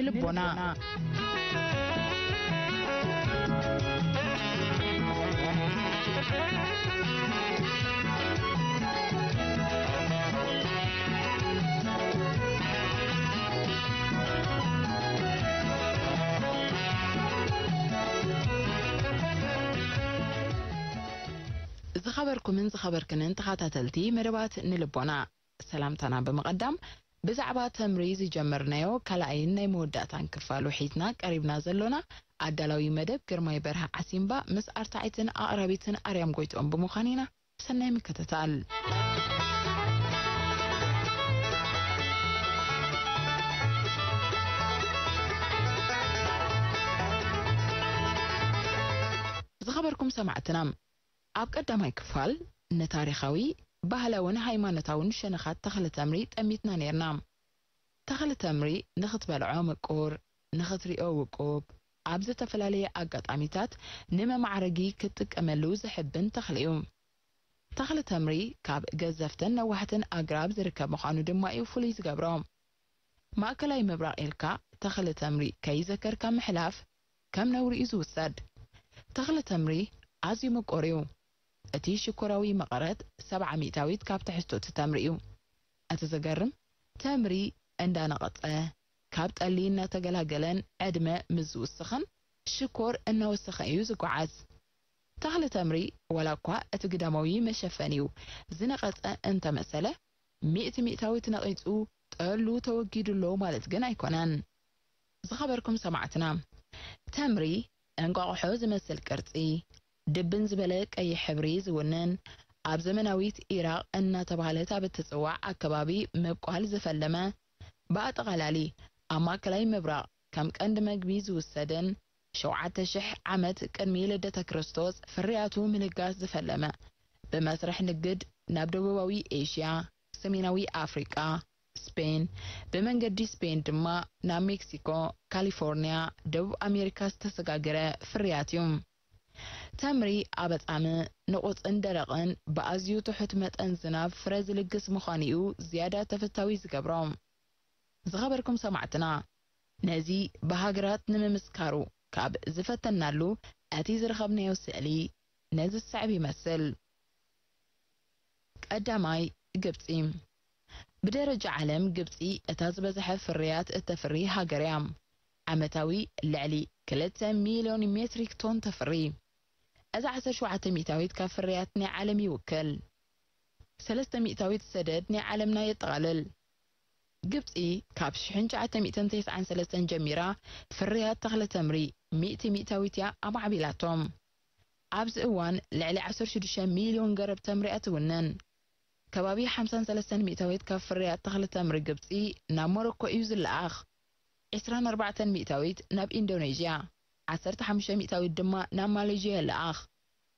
ልቦና። ዝኸበርኩምን ዝኸበርክንን ተኸታተልቲ መደባት ንልቦና፣ ሰላምታና ብምቕዳም፣ ብዛዕባ ተምሪ ዝጀመርናዮ ካልኣይን ናይ መወዳእታን ክፋሉ ሒዝና ቀሪብና ዘሎና፣ ኣዳላዊ መደብ ግርማይ በርሀ ዓሲምባ ምስ ኣርታዒትን ኣቕራቢትን ኣርያም ጎይትኦም ብምዃን ኢና። ሰናይ ምክትታል። ዝኸበርኩም ሰማዕትና፣ ኣብ ቀዳማይ ክፋል ንታሪኻዊ፣ ባህላውን ሃይማኖታውን ሸነኻት ተኽሊ ተምሪ ጠሚትና ኔርና። ተኽሊ ተምሪ ንኽትበልዖ ምቁር፣ ንኽትሪኦ ውቁብ፣ ኣብ ዝተፈላለየ ኣጋጣሚታት ንመማዕረጊ ክትጥቀመሉ ዝሕብን ተኽሊ እዩ። ተኽሊ ተምሪ ካብ ገዘፍትን ነዋሕትን ኣግራብ ዝርከብ ምዃኑ ድማ እዩ ፍሉይ ዝገብሮ። ማእከላይ ምብራቕ ኢልካ ተኽሊ ተምሪ ከይዘከርካ ምሕላፍ ከም ነውሪ እዩ ዝውሰድ። ተኽሊ ተምሪ ኣዝዩ ምቁር እዩ። እቲ ሽኮራዊ መቐረት ሰብዓ ሚእታዊት ካብ ትሕዝቶ እቲ ተምሪ እዩ። እቲ ዘገርም፣ ተምሪ እንዳነቐጸ፣ ካብ ጠሊ እናተገላገለን ዕድመ ምስ ዝውስኽን ሽኮር እናወሰኸ እዩ ዝጓዓዝ። ተኽሊ ተምሪ፣ ዋላ እኳ እቲ ግዳማዊ መሸፈኒኡ ዝነቐጸ እንተመሰለ፣ ሚእቲ ሚእታዊት ነቒጹ ጠሉ ተወጊዱ ኣሎ ማለት ግን ኣይኮነን። ዝኸበርኩም ሰማዕትና፣ ተምሪ እንቋቑሖ ዝመስል ቅርጺ፣ ድብን ዝበለ ቀይሕ ሕብሪ ዝውንን፣ ኣብ ዘመናዊት ኢራቕ እናተባህለት ኣብ እትጽዋዕ ኣከባቢ ምብቋል ዝፈለመ፣ ብኣጠቓላሊ ኣብ ማእከላይ ምብራቕ ከም ቀንዲ መግቢ ዝውሰድን ሸውዓተ ሽሕ ዓመት ቅድሚ ልደተ ክርስቶስ ፍርያቱ ምልጋስ ዝፈለመ፣ ብመስርሕ ንግድ ናብ ደቡባዊ ኤሽያ፣ ሰሜናዊ ኣፍሪቃ፣ ስፔን፣ ብመንገዲ ስፔን ድማ ናብ ሜክሲኮ፣ ካሊፎርኒያ፣ ደቡብ ኣሜሪካ ዝተሰጋገረ ፍርያት እዩ። ተምሪ ኣብ ኣጻምእ፣ ንቑጽን ደረቕን ብኣዝዩ ትሑት መጠን ዝናብ ፍረ ዝልግስ ምዃኑ እዩ ዝያዳ ተፈታዊ ዝገብሮ። ዝኸበርኩም ሰማዕትና፣ ነዚ ብሃገራት ንምምስካሩ ካብ ዝፈተናሉ፣ እቲ ዝረኸብናዮ ስእሊ ነዚ ዝስዕብ ይመስል። ቀዳማይ፣ ግብጺ። ብደረጃ ዓለም፣ ግብጺ እታ ዝበዝሐ ፍርያት እተፍሪ ሃገር እያ። ዓመታዊ ልዕሊ ክልተ ሚልዮን ሜትሪክ ቶን ተፍሪ። እዚ ዓሰርተ ሸውዓተ ሚእታዊት ካብ ፍርያት ናይ ዓለም ይውክል። ሰለስተ ሚእታዊት ሰደድ ናይ ዓለምና የጠቓልል። ግብጺ ካብ ሽሕን ትሽዓተ ሚእትን ተስዓን ሰለስተን ጀሚራ ፍርያት ተኽሊ ተምሪ ሚእቲ ሚእታዊት እያ ኣማዕቢላቶ። ኣብዚ እዋን ልዕሊ ዓሰርተ ሽዱሽተ ሚልዮን ገረብ ተምሪ እያ ትውንን። ከባቢ ሓምሳን ሰለስተን ሚእታዊት ካብ ፍርያት ተኽሊ ተምሪ ግብጺ ናብ ሞሮኮ እዩ ዝለኣኽ። ዕስራን ኣርባዕተን ሚእታዊት ናብ ኢንዶኔዥያ፣ ዓሰርተ ሓሙሽተ ሚእታዊት ድማ ናብ ማሌዥያ ይለኣኽ።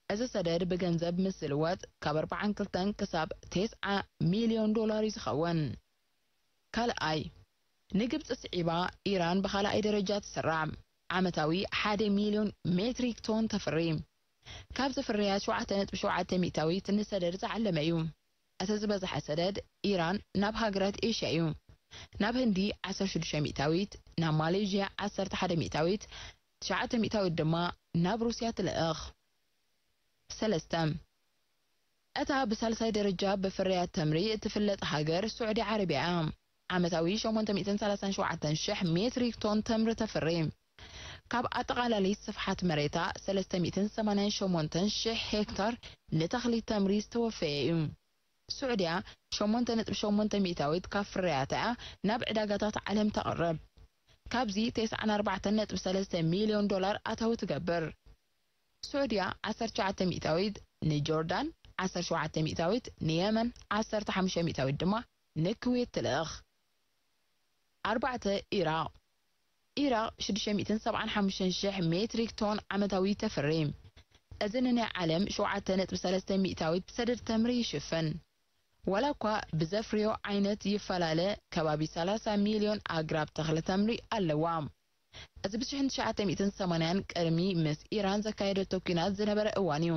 እዚ ሰደድ ብገንዘብ ምስ ዝልወጥ ካብ ኣርባዓን ክልተን ክሳብ ተስዓ ሚልዮን ዶላር እዩ ዝኸውን። ካልኣይ፣ ንግብጺ ስዒባ ኢራን ብኻልኣይ ደረጃ ትስራዕ። ዓመታዊ ሓደ ሚልዮን ሜትሪክ ቶን ተፍሪ። ካብዚ ፍርያት ሸውዓተ ነጥቢ ሸውዓተ ሚእታዊት ንሰደድ ዝዓለመ እዩ። እቲ ዝበዝሐ ሰደድ ኢራን ናብ ሃገራት ኤሽያ እዩ። ናብ ህንዲ ዓሰርተ ሽዱሽተ ሚእታዊት፣ ናብ ማሌዥያ ዓሰርተ ሓደ ሚእታዊት፣ ትሽዓተ ሚእታዊት ድማ ናብ ሩስያ ትልእኽ። ሰለስተ፣ እታ ብሳልሳይ ደረጃ ብፍርያት ተምሪ እትፍለጥ ሃገር ስዑዲ ዓረብያ እያ። ዓመታዊ ሸሞንተ ሚእትን ሰላሳን ሸውዓተን ሽሕ ሜትሪክ ቶን ተምሪ ተፍሪ። ካብ ኣጠቓላሊ ስፍሓት መሬታ ሰለስተ ሚእትን ሰማንያን ሸሞንተን ሽሕ ሄክታር ንተኽሊ ተምሪ ዝተወፈየ እዩ። ስዑድያ ሸሞንተ ነጥቢ ሸሞንተ ሚእታዊት ካብ ፍርያታ እያ ናብ ዕዳጋታት ዓለም ተቕርብ። ካብዚ ተስዓን ኣርባዕተን ነጥቢ ሰለስተ ሚልዮን ዶላር ኣታዊ ትገብር። ስዑድያ ዓሰርተ ትሽዓተ ሚእታዊት፣ ንጆርዳን ዓሰርተ ሸውዓተ ሚእታዊት፣ ንየመን ዓሰርተ ሓሙሽተ ሚእታዊት ድማ ንኩዌት ትልእኽ። ኣርባዕተ፣ ኢራቕ። ኢራቕ ሽዱሽተ ሚእትን ሰብዓን ሓሙሽተን ሽሕ ሜትሪክ ቶን ዓመታዊ ተፍሪ። እዚ ንናይ ዓለም ሸውዓተ ነጥቢ ሰለስተ ሚእታዊት ሰደድ ተምሪ ይሽፍን። ዋላ እኳ ብዘፍርዮ ዓይነት ይፈላለ፣ ከባቢ ሰላሳ ሚልዮን ኣግራብ ተኽሊ ተምሪ ኣለዋ። እዚ ብሽሕን ትሽዓተ ሚእትን ሰማንያን ቅድሚ ምስ ኢራን ዘካየደቶ ኲናት ዝነበረ እዋን እዩ።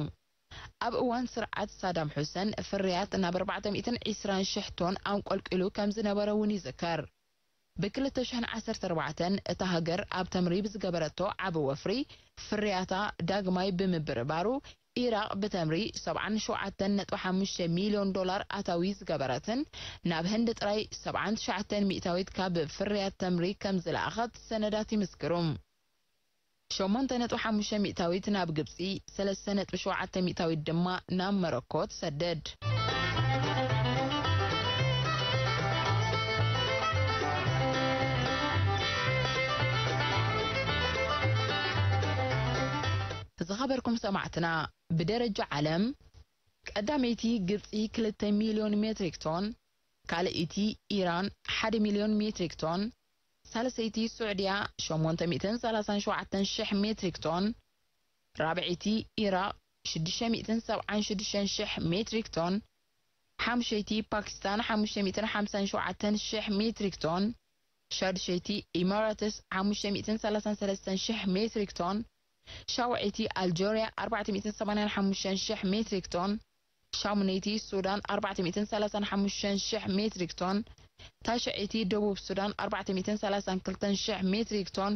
ኣብ እዋን ስርዓት ሳዳም ሑሰን ፍርያት ናብ ኣርባዕተ ሚእትን ዕስራን ሽሕ ቶን ኣንቆልቂሉ ከም ዝነበረ እውን ይዝከር። ብ ክልተ ሽሕን ዓሰርተ ኣርባዕተን እታ ሃገር ኣብ ተምሪ ብዝገበረቶ ዓቢ ወፍሪ፣ ፍርያታ ዳግማይ ብምብርባሩ፣ ኢራቕ ብተምሪ ሰብዓን ሸውዓተን ነጥቢ ሓሙሽተ ሚልዮን ዶላር ኣታዊ ዝገበረትን፣ ናብ ህንዲ ጥራይ ሰብዓን ትሽዓተን ሚእታዊት ካብ ፍርያት ተምሪ ከም ዝለኣኸት ሰነዳት ይምስክሩ። ሸሞንተ ነጥቢ ሓሙሽተ ሚእታዊት ናብ ግብጺ፣ ሰለስተ ነጥቢ ሸውዓተ ሚእታዊት ድማ ናብ መሮኮ ትሰድድ። ዝኸበርኩም ሰማዕትና፣ ብደረጃ ዓለም ቀዳመይቲ ግብጺ ክልተ ሚልዮን ሜትሪክ ቶን፣ ካልኣይቲ ኢራን ሓደ ሚልዮን ሜትሪክ ቶን፣ ሳልሰይቲ ስዑድያ ሸሞንተ ሚእትን ሰላሳን ሸውዓተን ሽሕ ሜትሪክ ቶን፣ ራብዐይቲ ኢራቕ ሽዱሽተ ሚእትን ሰብዓን ሽዱሽተን ሽሕ ሜትሪክ ቶን፣ ሓሙሸይቲ ፓኪስታን ሓሙሽተ ሚእትን ሓምሳን ሸውዓተን ሽሕ ሜትሪክ ቶን፣ ሻድሸይቲ ኢማራትስ ሓሙሽተ ሚእትን ሰላሳን ሰለስተን ሽሕ ሜትሪክ ቶን፣ ሻውዐይቲ ኣልጀርያ ኣርባዕተ ሚእትን ሰማንያን ሓሙሽተን ሽሕ ሜትሪክ ቶን፣ ሻሙነይቲ ሱዳን ኣርባዕተ ሚእትን ሰላሳን ሓሙሽተን ሽሕ ሜትሪክ ቶን፣ ታሽዐይቲ ደቡብ ሱዳን ኣርባዕተ ሚእትን ሰላሳን ክልተን ሽሕ ሜትሪክ ቶን፣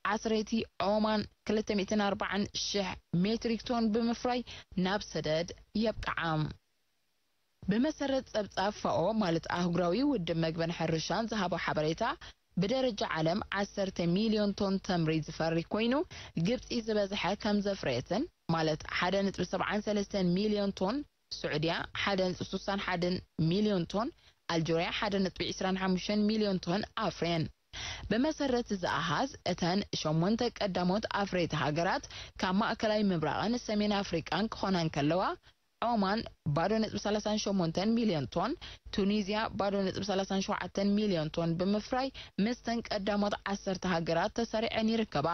ዓስረይቲ ኦማን ክልተ ሚእትን ኣርባዓን ሽሕ ሜትሪክ ቶን ብምፍራይ ናብ ሰደድ የብቅዓ። ብመሰረት ጸብጻብ ፋኦ፣ ማለት ኣህጉራዊ ውድብ መግብን ሕርሻን ዝሃቦ ሓበሬታ፣ ብደረጃ ዓለም ዓሰርተ ሚልዮን ቶን ተምሪ ዝፈሪ ኮይኑ፣ ግብጺ ዝበዝሐ ከም ዘፍረየትን፣ ማለት ሓደ ነጥቢ ሰብዓን ሰለስተን ሚልዮን ቶን፣ ስዑድያ ሓደ ነጥቢ ሱሳን ሓደን ሚልዮን ቶን፣ ኣልጀርያ ሓደ ነጥቢ ዕስራን ሓሙሽተን ሚልዮን ቶን ኣፍርየን። ብመሰረት እዚ ኣሃዝ፣ እተን ሸሞንተ ቀዳሞት ኣፍረይቲ ሃገራት ካብ ማእከላይ ምብራቕን ሰሜን ኣፍሪቃን ክኾና እንከለዋ፣ ዖማን ባዶ ነጥቢ ሰላሳን ሸሞንተን ሚልዮን ቶን፣ ቱኒዝያ ባዶ ነጥቢ ሰላሳን ሸውዓተን ሚልዮን ቶን ብምፍራይ፣ ምስተን ቀዳሞት ዓሰርተ ሃገራት ተሰሪዐን ይርከባ።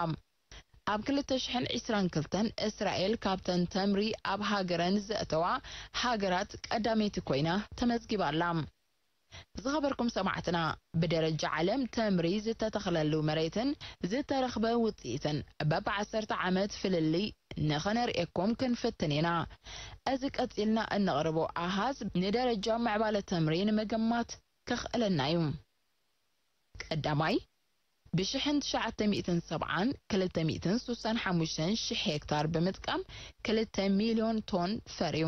ኣብ ክልተ ሽሕን ዕስራን ክልተን፣ እስራኤል ካብተን ተምሪ ኣብ ሃገረን ዘእተዋ ሃገራት ቀዳመይቲ ኮይና ተመዝጊባ ኣላ። ዝኸበርኩም ሰማዕትና፣ ብደረጃ ዓለም ተምሪ ዝተተኽለሉ መሬትን ዝተረኽበ ውጽኢትን በብዓሰርተ ዓመት ፍልልይ ንኸነርእየኩም ክንፍትን ኢና። እዚ ቀጺልና እነቕርቦ ኣሃዝ ንደረጃ ምዕባለ ተምሪ ንምግማት ከኽእለና እዩ። ቀዳማይ፣ ብሽሕን ትሽዓተ ሚእትን ሰብዓን ክልተ ሚእትን ሱሳን ሓሙሽተን ሽሕ ሄክታር ብምጥቃም ክልተ ሚልዮን ቶን ፈርዩ።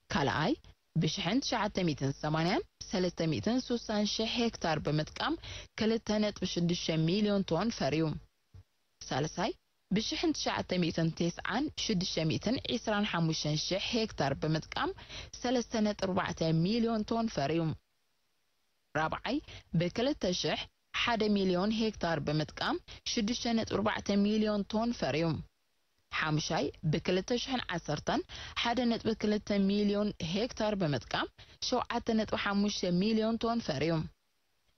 ካልኣይ፣ ብሽሕን ትሽዓተ ሚእትን ሰማንያን ሰለስተ ሚእትን ሱሳን ሽሕ ሄክታር ብምጥቃም ክልተ ነጥቢ ሽዱሽተ ሚልዮን ቶን ፈርዩ። ሳልሳይ፣ ብሽሕን ትሽዓተ ሚእትን ተስዓን ሽዱሽተ ሚእትን ዕስራን ሓሙሽተን ሽሕ ሄክታር ብምጥቃም ሰለስተ ነጥቢ ኣርባዕተ ሚልዮን ቶን ፈርዩ። ራብዓይ፣ ብክልተ ሽሕ ሓደ ሚልዮን ሄክታር ብምጥቃም ሽዱሽተ ነጥቢ ኣርባዕተ ሚልዮን ቶን ፈርዩ። ሓሙሻይ፣ ብክልተ ሽሕን ዓሰርተን ሓደ ነጥቢ ክልተ ሚልዮን ሄክታር ብምጥቃም ሸውዓተ ነጥቢ ሓሙሽተ ሚልዮን ቶን ፈርዩ።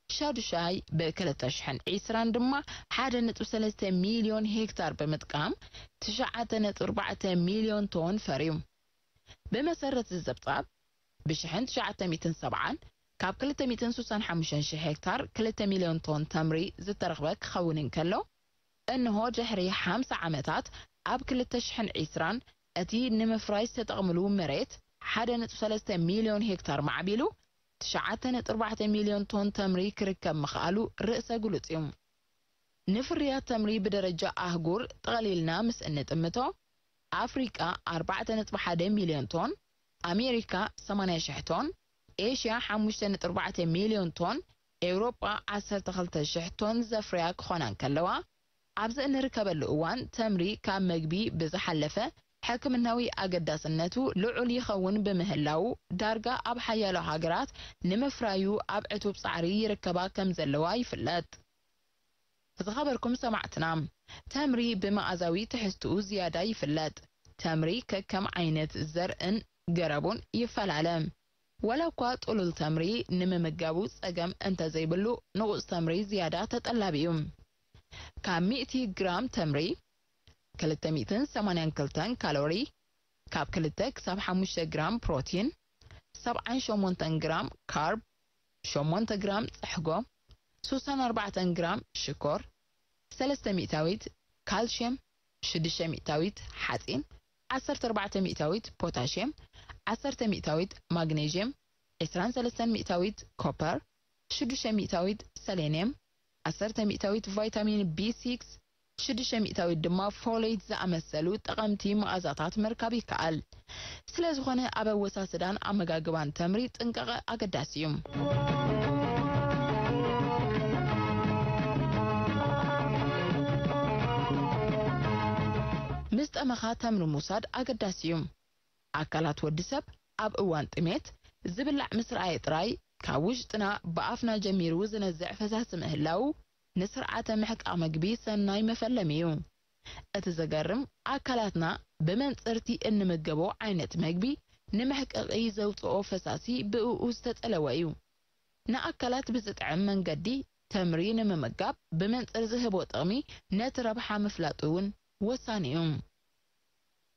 ሻዱሻይ፣ ብክልተ ሽሕን ዕስራን ድማ ሓደ ነጥቢ ሰለስተ ሚልዮን ሄክታር ብምጥቃም ትሽዓተ ነጥቢ ኣርባዕተ ሚልዮን ቶን ፈርዩ። ብመሰረት እዚ ጸብጻብ፣ ብሽሕን ትሽዓተ ሚእትን ሰብዓን ካብ ክልተ ሚእትን ሱሳን ሓሙሽተን ሽሕ ሄክታር ክልተ ሚልዮን ቶን ተምሪ ዝተረኽበ ክኸውን እንከሎ፣ እንሆ ድሕሪ ሓምሳ ዓመታት ኣብ ክልተ ሽሕን ዕስራን እቲ ንምፍራይ ዝተጠቕምሉ መሬት ሓደ ነጥቢ ሰለስተ ሚልዮን ሄክታር ማዕቢሉ ትሽዓተ ነጥቢ ኣርባዕተ ሚልዮን ቶን ተምሪ ክርከብ ምኽኣሉ ርእሰ ግሉጽ እዩ። ንፍርያት ተምሪ ብደረጃ ኣህጉር ጠቕሊልና ምስ እንጥምቶ፣ ኣፍሪቃ ኣርባዕተ ነጥቢ ሓደ ሚልዮን ቶን፣ ኣሜሪካ ሰማንያ ሽሕ ቶን፣ ኤሽያ ሓሙሽተ ነጥቢ ኣርባዕተ ሚልዮን ቶን፣ ኤውሮጳ ዓሰርተ ክልተ ሽሕ ቶን ዘፍርያ ክኾና እንከለዋ፣ ኣብዚ እንርከበሉ እዋን ተምሪ ካብ መግቢ ብዝሓለፈ ሕክምናዊ ኣገዳስነቱ ልዑል ይኸውን ብምህላዉ፣ ዳርጋ ኣብ ሓያሎ ሃገራት ንምፍራዩ ኣብ ዕቱብ ጻዕሪ ይርከባ ከም ዘለዋ ይፍለጥ። ዝኸበርኩም ሰማዕትና፣ ተምሪ ብመኣዛዊ ትሕዝትኡ ዝያዳ ይፍለጥ። ተምሪ ከከም ዓይነት ዘርእን ገረቡን ይፈላለ። ዋላ እኳ ጥሉል ተምሪ ንምምጋቡ ጸገም እንተዘይብሉ፣ ንቑጽ ተምሪ ዝያዳ ተጠላቢ እዩ። ካብ ሚእቲ ግራም ተምሪ፣ ክልተ ሚእትን ሰማንያን ክልተን ካሎሪ፣ ካብ ክልተ ክሳብ ሓሙሽተ ግራም ፕሮቲን፣ ሰብዓን ሸሞንተን ግራም ካርብ፣ ሸሞንተ ግራም ጸሕጎ፣ ሱሳን ኣርባዕተን ግራም ሽኮር፣ ሰለስተ ሚእታዊት ካልሽየም፣ ሽዱሽተ ሚእታዊት ሓጺን፣ ዓሰርተ ኣርባዕተ ሚእታዊት ፖታሽየም፣ ዓሰርተ ሚእታዊት ማግኔዥየም፣ ዕስራን ሰለስተን ሚእታዊት ኮፐር፣ ሽዱሽተ ሚእታዊት ሰሌንየም፣ ዓሰርተ ሚእታዊት ቫይታሚን ቢ ሲክስ፣ ሽዱሽተ ሚእታዊት ድማ ፎሌት ዝኣመሰሉ ጠቐምቲ መኣዛታት ምርካብ ይከኣል። ስለዝኾነ ኣብ ኣወሳስዳን ኣመጋግባን ተምሪ ጥንቃቐ ኣገዳሲ እዩ። ምስ ጠመኻ ተምሪ ምውሳድ ኣገዳሲ እዩ። ኣካላት ወዲ ሰብ ኣብ እዋን ጥሜት ዝብላዕ ምስ ረኣየ ጥራይ፣ ካብ ውሽጥና ብኣፍና ጀሚሩ ዝነዝዕ ፈሳሲ ምህላው፣ ንስርዓተ ምሕቃቕ መግቢ ሰናይ መፈለሚ እዩ። እቲ ዘገርም፣ ኣካላትና ብመንጽርቲ እንምገቦ ዓይነት መግቢ ንምሕቃቕ ዘውጽኦ ፈሳሲ ብእኡ ዝተጸለወ እዩ። ንኣካላት ብዝጥዕም መንገዲ ተምሪ ንምምጋብ ብመንጽር ዝህቦ ጥቕሚ ነቲ ረብሓ ምፍላጥ እውን ወሳኒ እዩ።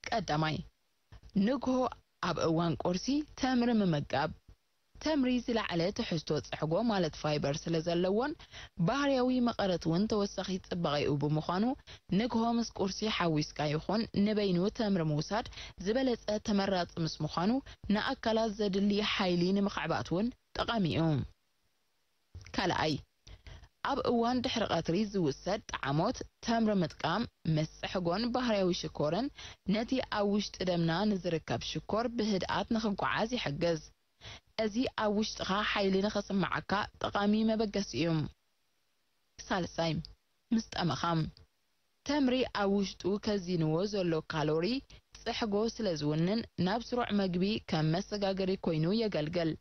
ቀዳማይ፣ ንግሆ ኣብ እዋን ቁርሲ ተምሪ ምምጋብ። ተምሪ ዝለዓለ ትሕዝቶ ጽሕጎ ማለት ፋይበር ስለ ዘለዎን ባህርያዊ መቐረት እውን ተወሳኺ ጽባቐኡ ብምዃኑ፣ ንግሆ ምስ ቁርሲ ሓዊስካ ይኹን ንበይኑ ተምሪ ምውሳድ ዝበለጸ ተመራጺ ምስ ምዃኑ፣ ንኣካላት ዘድሊ ሓይሊ ንምኽዕባት እውን ጠቓሚ እዩ። ካልኣይ፣ ኣብ እዋን ድሕሪ ቀትሪ ዝውሰድ ጠዓሞት ተምሪ ምጥቃም፣ ምስ ጽሕጎን ባህርያዊ ሽኮርን ነቲ ኣብ ውሽጢ ደምና ንዝርከብ ሽኮር ብህድኣት ንኽጓዓዝ ይሕግዝ። እዚ ኣብ ውሽጥኻ ሓይሊ ንኽስምዓካ ጠቓሚ መበገሲ እዩ። ሳልሳይ፣ ምስ ጠመኻ። ተምሪ ኣብ ውሽጡ ከዚንዎ ዘሎ ካሎሪ ጽሕጎ ስለ ዝውንን፣ ናብ ስሩዕ መግቢ ከም መሰጋገሪ ኮይኑ የገልግል።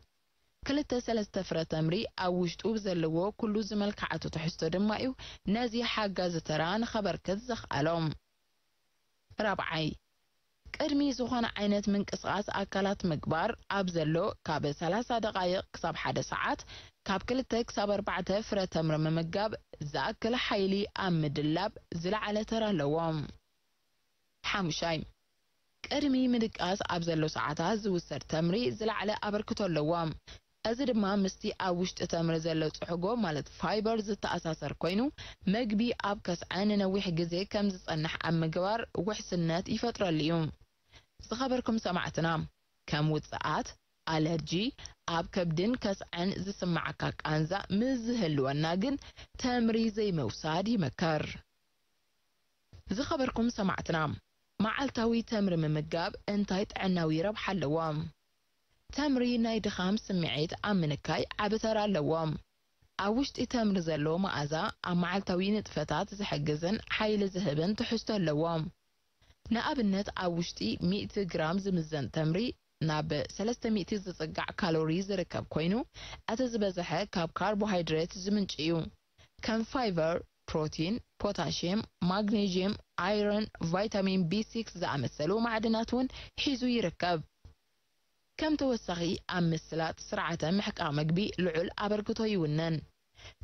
ክልተ ሰለስተ ፍረ ተምሪ ኣብ ውሽጡ ብዘለዎ ኩሉ ዝመልክዓቱ ትሕዝቶ ድማ እዩ ነዚ ሓጋዚ ተራ ንኸበርክት ዘኽኣሎ። ራብዓይ፣ ቅድሚ ዝኾነ ዓይነት ምንቅስቓስ ኣካላት ምግባር ኣብ ዘሎ ካብ ሰላሳ ደቓይቕ ክሳብ ሓደ ሰዓት፣ ካብ ክልተ ክሳብ ኣርባዕተ ፍረ ተምሪ ምምጋብ ዝኣክል ሓይሊ ኣብ ምድላብ ዝለዓለ ተራ ኣለዎ። ሓሙሻይ፣ ቅድሚ ምድቃስ ኣብ ዘሎ ሰዓታት ዝውሰድ ተምሪ ዝለዓለ ኣበርክቶ ኣለዎ። እዚ ድማ ምስቲ ኣብ ውሽጢ ተምሪ ዘሎ ጽሕጎ ማለት ፋይበር ዝተኣሳሰር ኮይኑ፣ መግቢ ኣብ ከስዐ ንነዊሕ ግዜ ከም ዝጸንሕ ኣብ ምግባር ውሕስነት ይፈጥረሉ እዩ። ዝኸበርኩም ሰማዕትና፣ ከም ውጽኣት፣ ኣለርጂ፣ ኣብ ከብድን ከስዐን ዝስምዓካ ቃንዛ ምስ ዝህልወና ግን ተምሪ ዘይምውሳድ ይምከር። ዝኸበርኩም ሰማዕትና፣ መዓልታዊ ተምሪ ምምጋብ እንታይ ጥዕናዊ ረብሓ ኣለዎ? ተምሪ ናይ ድኻም ስምዒት ኣብ ምንካይ ዓቢ ተራ ኣለዎ። ኣብ ውሽጢ ተምሪ ዘሎ መኣዛ ኣብ መዓልታዊ ንጥፈታት ዝሕግዝን ሓይሊ ዝህብን ትሕዝቶ ኣለዎ። ንኣብነት፣ ኣብ ውሽጢ ሚእቲ ግራም ዝምዘን ተምሪ ናብ ሰለስተ ሚእቲ ዝጽጋዕ ካሎሪ ዝርከብ ኮይኑ፣ እቲ ዝበዝሐ ካብ ካርቦሃይድሬት ዝምንጭ እዩ። ከም ፋይበር፣ ፕሮቲን፣ ፖታሽየም፣ ማግኔዥየም፣ ኣይረን፣ ቫይታሚን ቢ ሲክስ ዝኣመሰሉ ማዕድናት እውን ሒዙ ይርከብ። ከም ተወሳኺ፣ ኣብ ምስላጥ ስርዓተ ምሕቃቕ መግቢ ልዑል ኣበርክቶ ይውንን።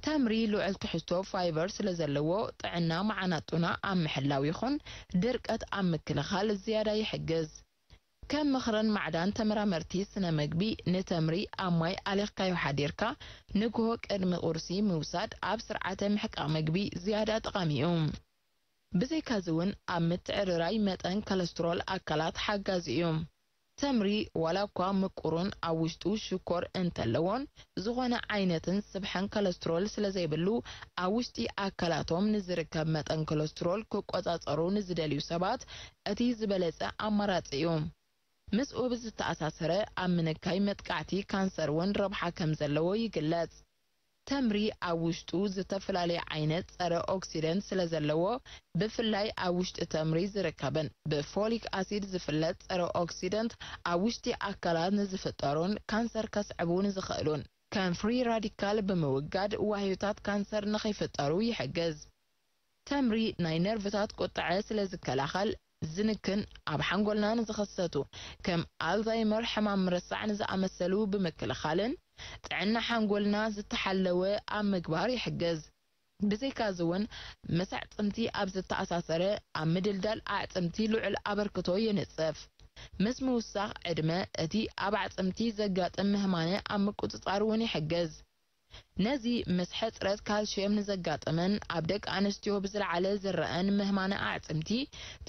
ተምሪ ልዑል ትሕዝቶ ፋይበር ስለ ዘለዎ፣ ጥዕና መዓናጡና ኣብ ምሕላው ይኹን ድርቀት ኣብ ምክልኻል ዝያዳ ይሕግዝ። ከም ምኽርን ማዕዳን ተመራመርቲ ስነ መግቢ፣ ንተምሪ ኣብ ማይ ኣሊኽካዮ ሓዲርካ ንግሆ ቅድሚ ቁርሲ ምውሳድ ኣብ ስርዓተ ምሕቃቕ መግቢ ዝያዳ ጠቓሚ እዩ። ብዘይካዚ እውን ኣብ ምትዕርራይ መጠን ኮለስትሮል ኣካላት ሓጋዚ እዩ። ተምሪ ዋላ እኳ ምቁሩን ኣብ ውሽጡ ሽኮር እንተለዎን፣ ዝኾነ ዓይነትን ስብሐን ኮለስትሮል ስለ ዘይብሉ፣ ኣብ ውሽጢ ኣካላቶም ንዝርከብ መጠን ኮለስትሮል ክቆጻጸሩ ንዝደልዩ ሰባት እቲ ዝበለጸ ኣማራጺ እዩ። ምስኡ ብዝተኣሳሰረ፣ ኣብ ምንካይ መጥቃዕቲ ካንሰር እውን ረብሓ ከም ዘለዎ ይግለጽ። ተምሪ ኣብ ውሽጡ ዝተፈላለየ ዓይነት ጸረ ኦክሲደንት ስለ ዘለዎ፣ ብፍላይ ኣብ ውሽጢ ተምሪ ዝርከብን ብፎሊክ ኣሲድ ዝፍለጥ ጸረ ኦክሲደንት ኣብ ውሽጢ ኣካላት ንዝፍጠሩን ካንሰር ከስዕቡ ንዝኽእሉን ከም ፍሪ ራዲካል ብምውጋድ ዋህዮታት ካንሰር ንኸይፍጠሩ ይሕግዝ። ተምሪ ናይ ነርቭታት ቁጥዐ ስለ ዝከላኸል፣ ዝንክን ኣብ ሓንጎልና ንዝኸሰቱ ከም ኣልዛይመር፣ ሕማም ምርሳዕ ንዝኣመሰሉ ብምክልኻልን ጥዕና ሓንጎልና ዝተሓለወ ኣብ ምግባር ይሕግዝ። ብዘይካዚ እውን፣ ምስ ኣዕጽምቲ ኣብ ዝተኣሳሰረ ኣብ ምድልዳል ኣዕጽምቲ ልዑል ኣበርክቶ የንጽፍ። ምስ ምውሳኽ ዕድመ፣ እቲ ኣብ ኣዕጽምቲ ዘጋጥም ምህማነ ኣብ ምቁጽጻር እውን ይሕግዝ። ነዚ ምስ ሕጽረት ካልሽየም ንዘጋጥምን ኣብ ደቂ ኣንስትዮ ብዝለዓለ ዝረኣን ምህማነ ኣዕጽምቲ፣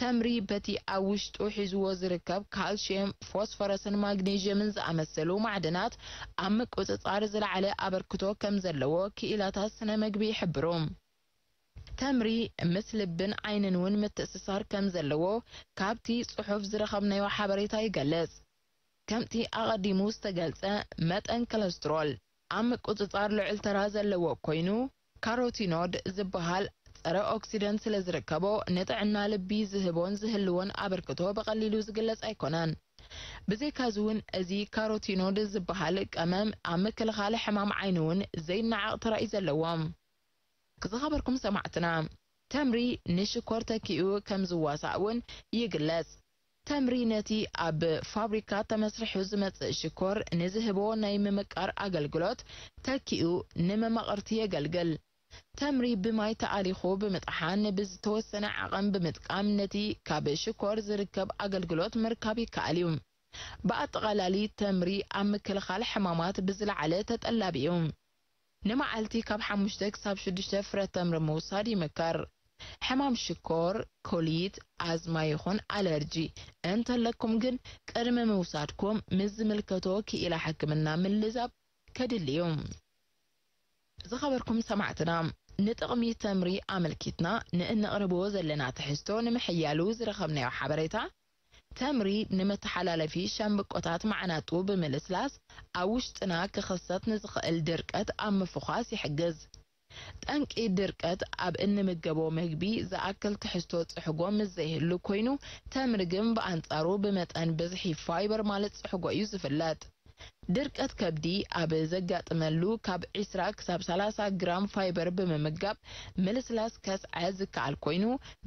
ተምሪ በቲ ኣብ ውሽጡ ሒዝዎ ዝርከብ ካልሽየም፣ ፎስፈረስን ማግኔዥየምን ዝኣመሰሉ ማዕድናት ኣብ ምቁጽጻር ዝለዓለ ኣበርክቶ ከም ዘለዎ ክኢላታት ስነ መግቢ ይሕብሩ። ተምሪ ምስ ልብን ዓይንን እውን ምትእስሳር ከም ዘለዎ ካብቲ ጽሑፍ ዝረኸብናዮ ሓበሬታ ይገልጽ። ከምቲ ኣቐዲሙ ዝተገልጸ፣ መጠን ኮለስትሮል ኣብ ምቁጽጻር ልዑል ተራ ዘለዎ ኮይኑ፣ ካሮቲኖድ ዝበሃል ጸረ ኦክሲደንት ስለ ዝርከቦ፣ ንጥዕና ልቢ ዝህቦን ዝህልዎን ኣበርክቶ ብቐሊሉ ዝግለጽ ኣይኮነን። ብዘይካዚ እውን፣ እዚ ካሮቲኖድ ዝበሃል ቀመም ኣብ ምክልኻል ሕማም ዓይኒ እውን ዘይነዓቕ ተራእዩ ዘለዎም። ዝኸበርኩም ሰማዕትና፣ ተምሪ ንሽኮር ተኪኡ ከም ዝዋሳእ እውን ይግለጽ። ተምሪ ነቲ ኣብ ፋብሪካ ተመስሪሑ ዝመጽእ ሽኮር ንዝህቦ ናይ ምምቃር ኣገልግሎት ተኪኡ ንመማቕርቲ የገልግል። ተምሪ ብማይ ተኣሊኹ ብምጥሓን ብዝተወሰነ ዓቐን ብምጥቃም ነቲ ካብ ሽኮር ዝርከብ ኣገልግሎት ምርካብ ይከኣል እዩ። ብኣጠቓላሊ ተምሪ ኣብ ምክልኻል ሕማማት ብዝለዓለ ተጠላቢ እዩ። ንመዓልቲ ካብ ሓሙሽተ ክሳብ ሽዱሽተ ፍረ ተምሪ ምውሳድ ይምከር። ሕማም ሽኮር፣ ኮሊት፣ ኣዝማ ይኹን ኣለርጂ እንተለኩም ግን ቅድሚ ምውሳድኩም ምስ ዝምልከቶ ክኢላ ሕክምና ምልዛብ ከድሊ እዩ። ዝኸበርኩም ሰማዕትና፣ ንጥቕሚ ተምሪ ኣመልኪትና ንእነቕርቦ ዘለና ትሕዝቶ ንምሕያሉ ዝረኸብናዮ ሓበሬታ፣ ተምሪ ንመተሓላለፊ ሻምብቆታት ማዕናጡ ብምልስላስ ኣብ ውሽጥና ክኽሰት ንዝኽእል ድርቀት ኣብ ምፍዃስ ይሕግዝ። ጠንቂ ድርቀት ኣብ እንምገቦ ምግቢ ዝኣክል ትሕዝቶ ጽሕጎ ምስ ዘይህሉ ኮይኑ፣ ተምሪ ግን ብኣንጻሩ ብመጠን ብዝሒ ፋይበር ማለት ጽሕጎ እዩ ዝፍለጥ። ድርቀት ከብዲ ኣብ ዘጋጥመሉ ካብ ዒስራ ክሳብ ሰላሳ ግራም ፋይበር ብምምጋብ ምልስላስ ከስዐ ዝከኣል ኮይኑ፣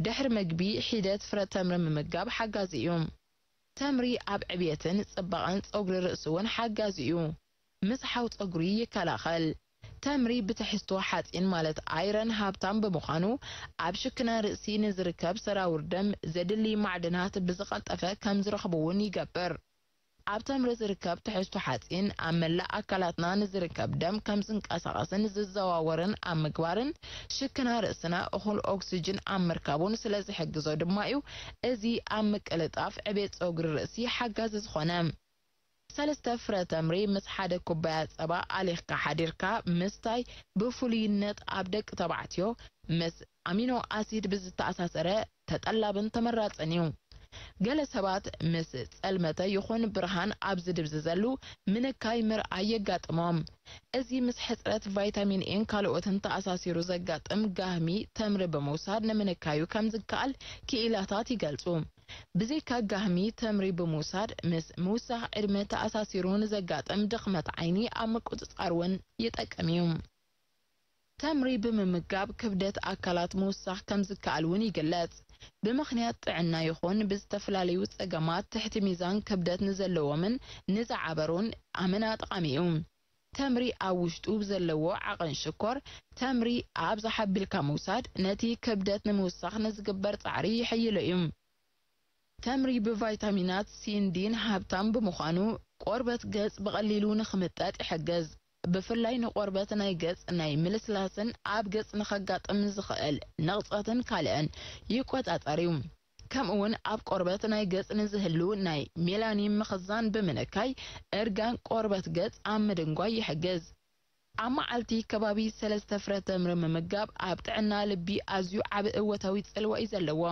ድሕሪ ምግቢ ሒደት ፍረ ተምሪ ምምጋብ ሓጋዚ እዩ። ተምሪ ኣብ ዕብየትን ጽባቐን ጸጉሪ ርእሲ እውን ሓጋዚ እዩ። ምስሓው ጸጉሪ ይከላኸል። ተምሪ ብትሕዝቶ ሓጺን ማለት ኣይረን ሃብታም ብምዃኑ፣ ኣብ ሽክና ርእሲ ንዝርከብ ሰራውር ደም ዘድሊ ማዕድናት ብዝቐልጠፈ ከም ዝረኽቡ እውን ይገብር። ኣብ ተምሪ ዝርከብ ትሕዝቶ ሓጺን ኣብ መላእ ኣካላትና ንዝርከብ ደም ከም ዝንቀሳቐስን ዝዘዋወርን ኣብ ምግባርን ሽክና ርእስና እኹል ኦክስጅን ኣብ ምርካቡን ስለ ዝሕግዞ ድማ እዩ እዚ ኣብ ምቅልጣፍ ዕቤት ጸጉሪ ርእሲ ሓጋዚ ዝኾነ። ሰለስተ ፍረ ተምሪ ምስ ሓደ ኩባያ ጸባ ኣሊኽካ ሓዲርካ ምስታይ ብፍሉይነት ኣብ ደቂ ተባዕትዮ ምስ ኣሚኖ ኣሲድ ብዝተኣሳሰረ ተጠላብን ተመራጽን እዩ። ገለ ሰባት ምስ ጸልመተ ይኹን ብርሃን ኣብ ዝድብዝዘሉ ምንካይ ምርኣይ የጋጥሞም። እዚ ምስ ሕጽረት ቫይታሚን ኤን ካልኦትን ተኣሳሲሩ ዘጋጥም ጋህሚ ተምሪ ብምውሳድ ንምንካዩ ከም ዝከኣል ክኢላታት ይገልጹ። ብዘይካ ጋህሚ ተምሪ ብምውሳድ ምስ ምውሳኽ ዕድመ ተኣሳሲሩ ንዘጋጥም ድኽመት ዓይኒ ኣብ ምቁጽጻር እውን ይጠቅም እዩ። ተምሪ ብምምጋብ ክብደት ኣካላት ምውሳኽ ከም ዝከኣል እውን ይግለጽ። ብምኽንያት ጥዕና ይኹን ብዝተፈላለዩ ጸገማት ትሕቲ ሚዛን ክብደት ንዘለዎምን ንዝዓበሩን ኣመና ጠቓሚ እዩ። ተምሪ ኣብ ውሽጡ ብዘለዎ ዓቐን ሽኮር፣ ተምሪ ኣብዝሓ ኣቢልካ ምውሳድ ነቲ ክብደት ንምውሳኽ ንዝግበር ጻዕሪ ይሕይሎ እዩ። ተምሪ ብቫይታሚናት ሲን ዲን ሃብታም ብምዃኑ፣ ቆርበት ገጽ ብቐሊሉ ንኽምጠጥ ይሕግዝ። ብፍላይ ንቆርበት ናይ ገጽ ናይ ምልስላስን ኣብ ገጽ ንኸጋጥም ዝኽእል ነቕጸትን ካልእን ይቆጻጸር እዩ። ከምኡውን ኣብ ቆርበት ናይ ገጽ ንዝህሉ ናይ ሜላኒን ምኽዛን ብምንካይ፣ እርጋን ቆርበት ገጽ ኣብ ምድንጓይ ይሕግዝ። ኣብ መዓልቲ ከባቢ ሰለስተ ፍረ ተምሪ ምምጋብ ኣብ ጥዕና ልቢ ኣዝዩ ዓቢ እወታዊ ጽልዋ እዩ ዘለዎ።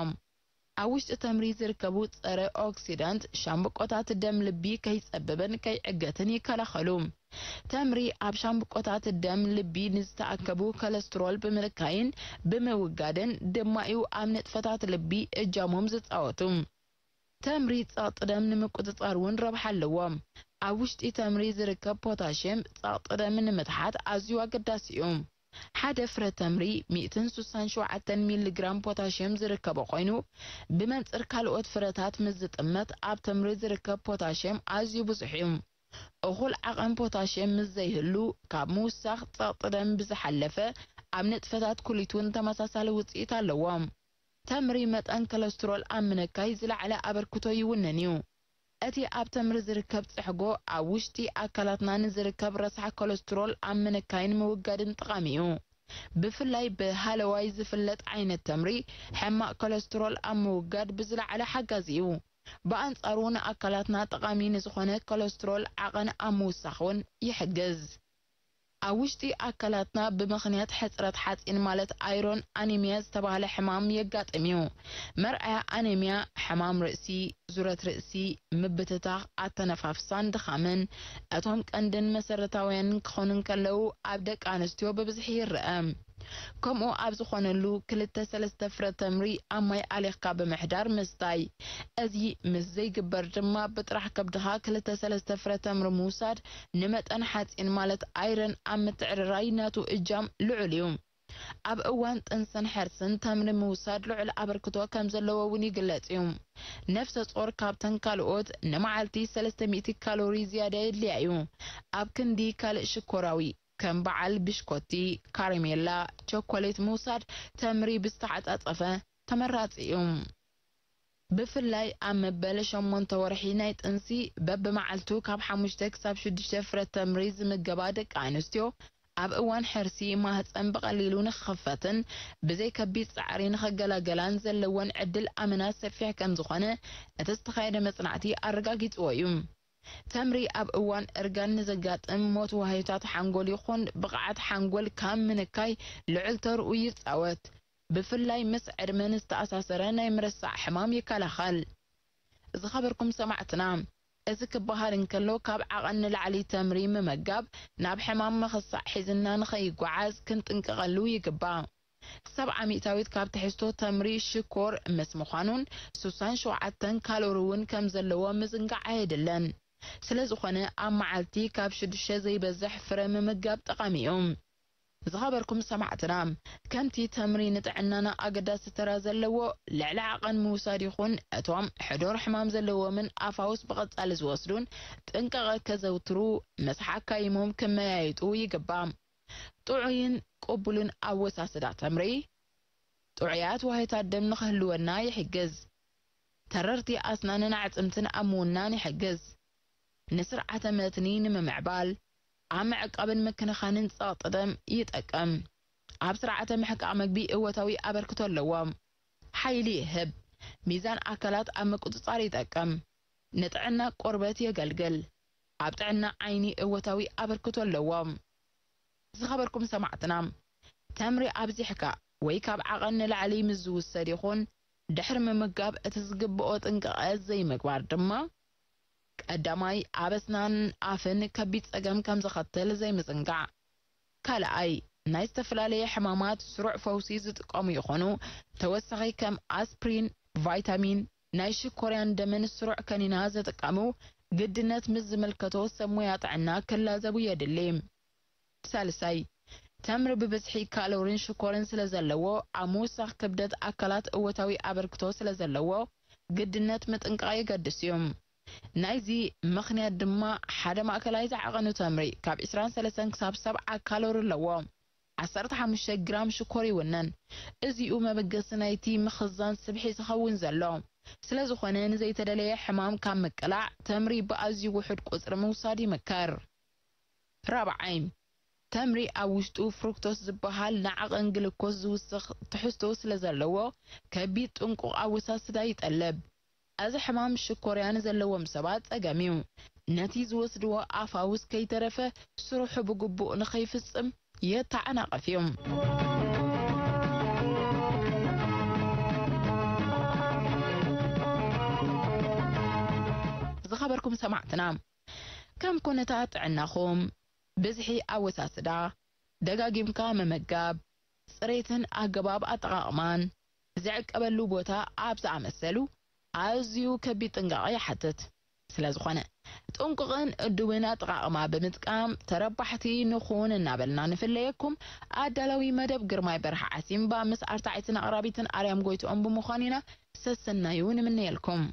ኣብ ውሽጢ ተምሪ ዝርከቡ ጸረ ኦክሲዳንት ሻምብቆታት ደም ልቢ ከይጸብብን ከይዕገትን ይከላኸሉ። ተምሪ ኣብ ሻምብቆታት ደም ልቢ ንዝተኣከቡ ኮለስትሮል ብምንካይን ብምውጋድን ድማ እዩ ኣብ ንጥፈታት ልቢ እጃሞም ዝጻወቱ። ተምሪ ጸቕጢ ደም ንምቁጽጻር እውን ረብሓ ኣለዎ። ኣብ ውሽጢ ተምሪ ዝርከብ ፖታሽየም ጸቕጢ ደም ንምትሓት ኣዝዩ ኣገዳሲ እዩ። ሓደ ፍረ ተምሪ ሚእትን ስሳን ሸውዓተን ሚሊግራም ፖታሽየም ዝርከቦ ኮይኑ፣ ብመንጽር ካልኦት ፍረታት ምስ ዝጥመት ኣብ ተምሪ ዝርከብ ፖታሽየም ኣዝዩ ብዙሕ እዩ። እኹል ዓቐን ፖታሽየም ምስ ዘይህሉ፣ ካብ ምውሳኽ ጸቕጢ ደም ብዝሓለፈ ኣብ ንጥፈታት ኩሊት እውን ተመሳሳሊ ውጽኢት ኣለዎ። ተምሪ መጠን ኮለስትሮል ኣብ ምንካይ ዝለዓለ ኣበርክቶ ይውንን እዩ። እቲ ኣብ ተምሪ ዝርከብ ጽሕጎ ኣብ ውሽጢ ኣካላትና ንዝርከብ ረሳሕ ኮለስትሮል ኣብ ምንካይን ምውጋድን ጠቓሚ እዩ። ብፍላይ ብሃለዋይ ዝፍለጥ ዓይነት ተምሪ ሕማቕ ኮለስትሮል ኣብ ምውጋድ ብዝለዓለ ሓጋዚ እዩ። ብኣንጻሩ ንኣካላትና ጠቓሚ ንዝኾነ ኮለስትሮል ዓቐን ኣብ ምውሳኽ እውን ይሕግዝ። ኣብ ውሽጢ ኣካላትና ብምኽንያት ሕጽረት ሓጺን ማለት ኣይሮን ኣኔሚያ ዝተባህለ ሕማም የጋጥም እዩ። መርኣያ ኣኔሚያ ሕማም ርእሲ፣ ዙረት ርእሲ፣ ምብትታኽ ኣተነፋፍሳን ድኻምን እቶም ቀንድን መሰረታውያንን ክኾኑ እንከለዉ ኣብ ደቂ ኣንስትዮ ብብዝሒ ይረአ። ከምኡ ኣብ ዝኾነሉ ክልተ ሰለስተ ፍረ ተምሪ ኣብ ማይ ኣሊኽካ ብምሕዳር ምስታይ። እዚ ምስ ዘይግበር ድማ ብጥራሕ ከብድኻ ክልተ ሰለስተ ፍረ ተምሪ ምውሳድ ንመጠን ሓጺን ማለት ኣይረን ኣብ ምትዕርራይ ናቱ እጃም ልዑል እዩ። ኣብ እዋን ጥንስን ሕርስን ተምሪ ምውሳድ ልዑል ኣበርክቶ ከም ዘለዎ እውን ይግለጽ እዩ። ነፍሰ ጾር ካብተን ካልኦት ንመዓልቲ ሰለስተ ሚእቲ ካሎሪ ዝያዳ የድልያ እዩ። ኣብ ክንዲ ካልእ ሽኮራዊ ከም በዓል ብሽኮቲ፣ ካረሜላ፣ ቸኮሌት ምውሳድ ተምሪ ብዝተዓጻጸፈ ተመራጺ እዩ። ብፍላይ ኣብ መበል ሸሞንተ ወርሒ ናይ ጥንሲ በብመዓልቱ ካብ ሓሙሽተ ክሳብ ሽዱሽተ ፍረ ተምሪ ዝምገባ ደቂ ኣንስትዮ ኣብ እዋን ሕርሲ ማህፀን ብቐሊሉ ንክኽፈትን ብዘይ ከቢድ ፃዕሪ ንኽገላገላን ዘለወን ዕድል ኣመና ሰፊሕ ከም ዝኾነ እቲ ዝተኻየደ መፅናዕቲ ኣረጋጊፅዎ እዩ። ተምሪ ኣብ እዋን እርጋን ንዘጋጥም ሞት ዋህዮታት ሓንጎል ይኹን ብቕዓት ሓንጎል ካብ ምንካይ ልዑል ተርኡ ይፃወት። ብፍላይ ምስ ዕድመ ንዝተኣሳሰረ ናይ ምርሳዕ ሕማም ይከላኸል። ዝኸበርኩም ሰማዕትና፣ እዚ ክበሃል እንከሎ ካብ ዓቐን ንላዕሊ ተምሪ ምምጋብ ናብ ሕማም ምኽሳዕ ሒዝና ንኸይጓዓዝ ክንጥንቀቐሉ ይግባእ። ሰብዓ ሚእታዊት ካብ ትሕዝቶ ተምሪ ሽኮር ምስ ምዃኑን ሱሳን ሸውዓተን ካሎሪ እውን ከም ዘለዎ ምዝንጋዕ ኣየድልን። ስለ ዝኾነ ኣብ መዓልቲ ካብ ሽዱሽተ ዘይበዝሕ ፍረ ምምጋብ ጠቓሚ እዩ። ዝኸበርኩም ሰማዕትና፣ ከምቲ ተምሪ ንጥዕናና ኣገዳሲ ተራ ዘለዎ፣ ልዕሊ ዓቐን ምውሳድ ይኹን እቶም ሕዱር ሕማም ዘለዎምን ኣፋውስ ብቐጻሊ ዝወስዱን ጥንቃቐ ከዘውትሩ ምስ ሓካይሞም ክመያየጡ ይግባእ። ጥዑይን ቅቡልን ኣወሳስዳ ተምሪ ጥዑያት ዋህዮታት ደም ንኽህልወና ይሕግዝ። ተረርቲ ኣስናንን ኣዕጽምትን ኣብ ምውናን ይሕግዝ። ንስርዓተ መትኒ ንምምዕባል፣ ኣብ ምዕቃብን ምክንኻንን ጸቕጢ ደም ይጠቅም። ኣብ ስርዓተ ምሕቃቕ መግቢ እወታዊ ኣበርክቶ ኣለዎ። ሓይሊ ይህብ። ሚዛን ኣካላት ኣብ ምቁጽጻር ይጠቅም። ንጥዕና ቆርበት የገልግል። ኣብ ጥዕና ዓይኒ እወታዊ ኣበርክቶ ኣለዎ። ዝኸበርኩም ሰማዕትና፣ ተምሪ ኣብዚሕካ ወይ ካብ ዓቐን ንላዕሊ ምስ ዝውሰድ ይኹን ድሕሪ ምምጋብ እቲ ዝግብኦ ጥንቃቐ ዘይምግባር ድማ ቀዳማይ ኣብ ኣስናን ኣፍን ከቢድ ጸገም ከም ዘኸትል ዘይምዝንጋዕ። ካልኣይ ናይ ዝተፈላለየ ሕማማት ስሩዕ ፈውሲ ዝጥቀሙ ይኾኑ። ተወሳኺ ከም ኣስፕሪን፣ ቫይታሚን፣ ናይ ሽኮርያን ደምን ስሩዕ ከኒና ዝጥቀሙ ግድነት ምስ ዝምልከቶ ሰብ ሞያ ጥዕና ክላዘቡ የድሊ። ሳልሳይ ተምሪ ብብዝሒ ካሎሪን ሽኮርን ስለ ዘለዎ ኣብ ምውሳኽ ክብደት ኣካላት እወታዊ ኣበርክቶ ስለ ዘለዎ ግድነት ምጥንቃቕ የገድስ እዩ። ናይዚ ምኽንያት ድማ ሓደ ማእከላይ ዝዓቐኑ ተምሪ ካብ ዕስራን ሰለስተን ክሳብ ሰብዓ ካሎሪ ኣለዎ። ዓሰርተ ሓሙሽተ ግራም ሽኮር ይውነን። እዚኡ መበገሲ ናይቲ ምኽዛን ስብሒ ዝኸውን ዘሎ ስለ ዝኾነ ንዘይተደለየ ሕማም ካብ ምቅላዕ ተምሪ ብኣዝዩ ውሑድ ቁጽሪ ምውሳድ ይምከር። ራብዓይ ተምሪ ኣብ ውሽጡ ፍሩክቶስ ዝበሃል ንዓቐን ግልኮስ ዝውስኽ ትሕዝቶ ስለ ዘለዎ ከቢድ ጥንቁቕ ኣወሳስዳ ይጠልብ። እዚ ሕማም ሽኮርያ ንዘለዎም ሰባት ጸገም እዩ። ነቲ ዝወስድዎ ኣፋውስ ከይተረፈ ስርሑ ብግቡእ ንኸይፍጽም የተዓናቕፍ እዩ። ዝኸበርኩም ሰማዕትና፣ ከም ኩነታት ጥዕናኹም፣ ብዝሒ ኣወሳስዳ፣ ደጋጊምካ ምምጋብ፣ ጽሬትን ኣገባብ ኣጠቓቕማን፣ ዝዕቀበሉ ቦታ ኣብ ዝኣመሰሉ ኣዝዩ ከቢድ ጥንቃቐ ይሓትት። ስለ ዝኾነ፣ ጥንቁቕን እዱብን ኣጠቓቕማ ብምጥቃም ተረባሕቲ ንኹን እናበልና ንፍለየኩም። ኣዳላዊ መደብ ግርማይ በርሃ ዓሲምባ ምስ ኣርታዒትን ኣቕራቢትን ኣርያም ጎይትኦም ብምዃን ኢና ሰሰናዩ ንምነየልኩም።